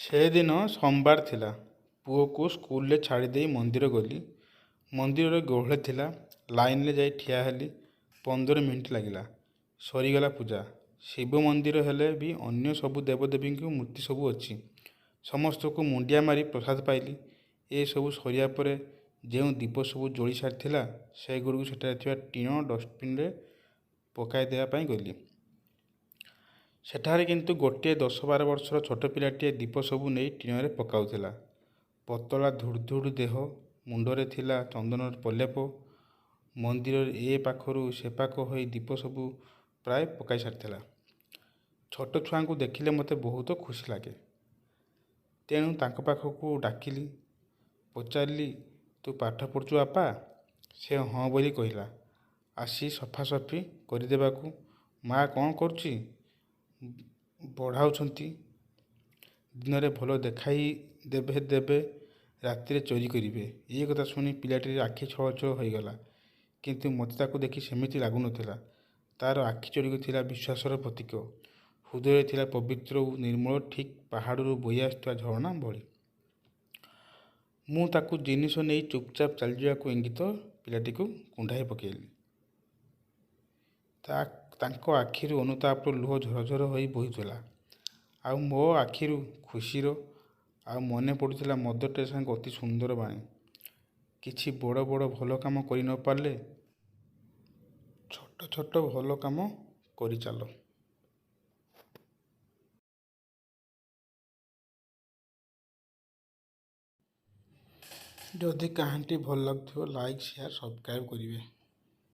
ସେଦିନ ସୋମବାର ଥିଲା। ପୁଅକୁ ସ୍କୁଲରେ ଛାଡ଼ିଦେଇ ମନ୍ଦିର ଗଲି। ମନ୍ଦିରରେ ଗହଳି ଥିଲା। ଲାଇନରେ ଯାଇ ଠିଆ ହେଲି। 15 ମିନିଟ୍ ଲାଗିଲା। ସରିଗଲା ପୂଜା। ଶିବ ମନ୍ଦିର ହେଲେ ବି ଅନ୍ୟ ସବୁ ଦେବଦେବୀଙ୍କ ମୂର୍ତ୍ତି ସବୁ ଅଛି। ସମସ୍ତଙ୍କୁ ମୁଣ୍ଡିଆ ମାରି ପ୍ରସାଦ ପାଇଲି। ଏସବୁ ସରିବା ପରେ ଯେଉଁ ଦୀପ ସବୁ ଜଳି ସାରିଥିଲା, ସେଗୁଡ଼ିକୁ ସେଠାରେ ଥିବା ଟିଣ ଡଷ୍ଟବିନ୍ରେ ପକାଇ ଦେବା ପାଇଁ ଗଲି। ସେଠାରେ କିନ୍ତୁ ଗୋଟିଏ 10-12 ବର୍ଷର ଛୋଟ ପିଲାଟିଏ ଦୀପ ସବୁ ନେଇ ଟିଣରେ ପକାଉଥିଲା। ପତଳା ଧୁଡ଼ଧୁଡ଼ ଦେହ, ମୁଣ୍ଡରେ ଥିଲା ଚନ୍ଦନର ପ୍ରଲେପ। ମନ୍ଦିରର ଏ ପାଖରୁ ସେପାଖ ହୋଇ ଦୀପ ସବୁ ପ୍ରାୟ ପକାଇ ସାରିଥିଲା। ଛୋଟ ଛୁଆଙ୍କୁ ଦେଖିଲେ ମୋତେ ବହୁତ ଖୁସି ଲାଗେ। ତେଣୁ ତାଙ୍କ ପାଖକୁ ଡାକିଲି। ପଚାରିଲି, ତୁ ପାଠ ପଢ଼ୁଛୁ ବାପା? ସେ ହଁ ବୋଲି କହିଲା। ଆସି ସଫାସଫି କରିଦେବାକୁ ମା କ'ଣ କରୁଛି? ବଢ଼ାଉଛନ୍ତି। ଦିନରେ ଭଲ ଦେଖାଇ ଦେବେ ଦେବେ, ରାତିରେ ଚୋରି କରିବେ। ଏ କଥା ଶୁଣି ପିଲାଟିର ଆଖି ଛଳଛଳ ହୋଇଗଲା। କିନ୍ତୁ ମୋତେ ତାକୁ ଦେଖି ସେମିତି ଲାଗୁନଥିଲା। ତା'ର ଆଖି ଯୋଡ଼ିକ ଥିଲା ବିଶ୍ୱାସର ପ୍ରତୀକ। ହୃଦୟ ଥିଲା ପବିତ୍ର ଓ ନିର୍ମଳ, ଠିକ୍ ପାହାଡ଼ରୁ ବୋହି ଆସୁଥିବା ଝରଣା ଭଳି। ମୁଁ ତାକୁ ଜିନିଷ ନେଇ ଚୁପଚାପ ଚାଲିଯିବାକୁ ଇଙ୍ଗିତ ପିଲାଟିକୁ କୁଣ୍ଢାଇ ପକାଇଲି। ତାଙ୍କ ଆଖିରୁ ଅନୁତାପର ଲୁହ ଝରଝର ହୋଇ ବୋହୁଥିଲା, ଆଉ ମୋ ଆଖିରୁ ଖୁସିର। ଆଉ ମନେ ପଡ଼ୁଥିଲା ମଦର ଟେରେସାଙ୍କ ଅତି ସୁନ୍ଦର ବାଣୀ, କିଛି ବଡ଼ ବଡ଼ ଭଲ କାମ କରି ନ ପାରିଲେ ଛୋଟ ଛୋଟ ଭଲ କାମ କରିଚାଲ। ଯଦି କାହାଣୀଟି ଭଲ ଲାଗୁଥିବ, ଲାଇକ୍, ସେୟାର, ସବସ୍କ୍ରାଇବ୍ କରିବେ।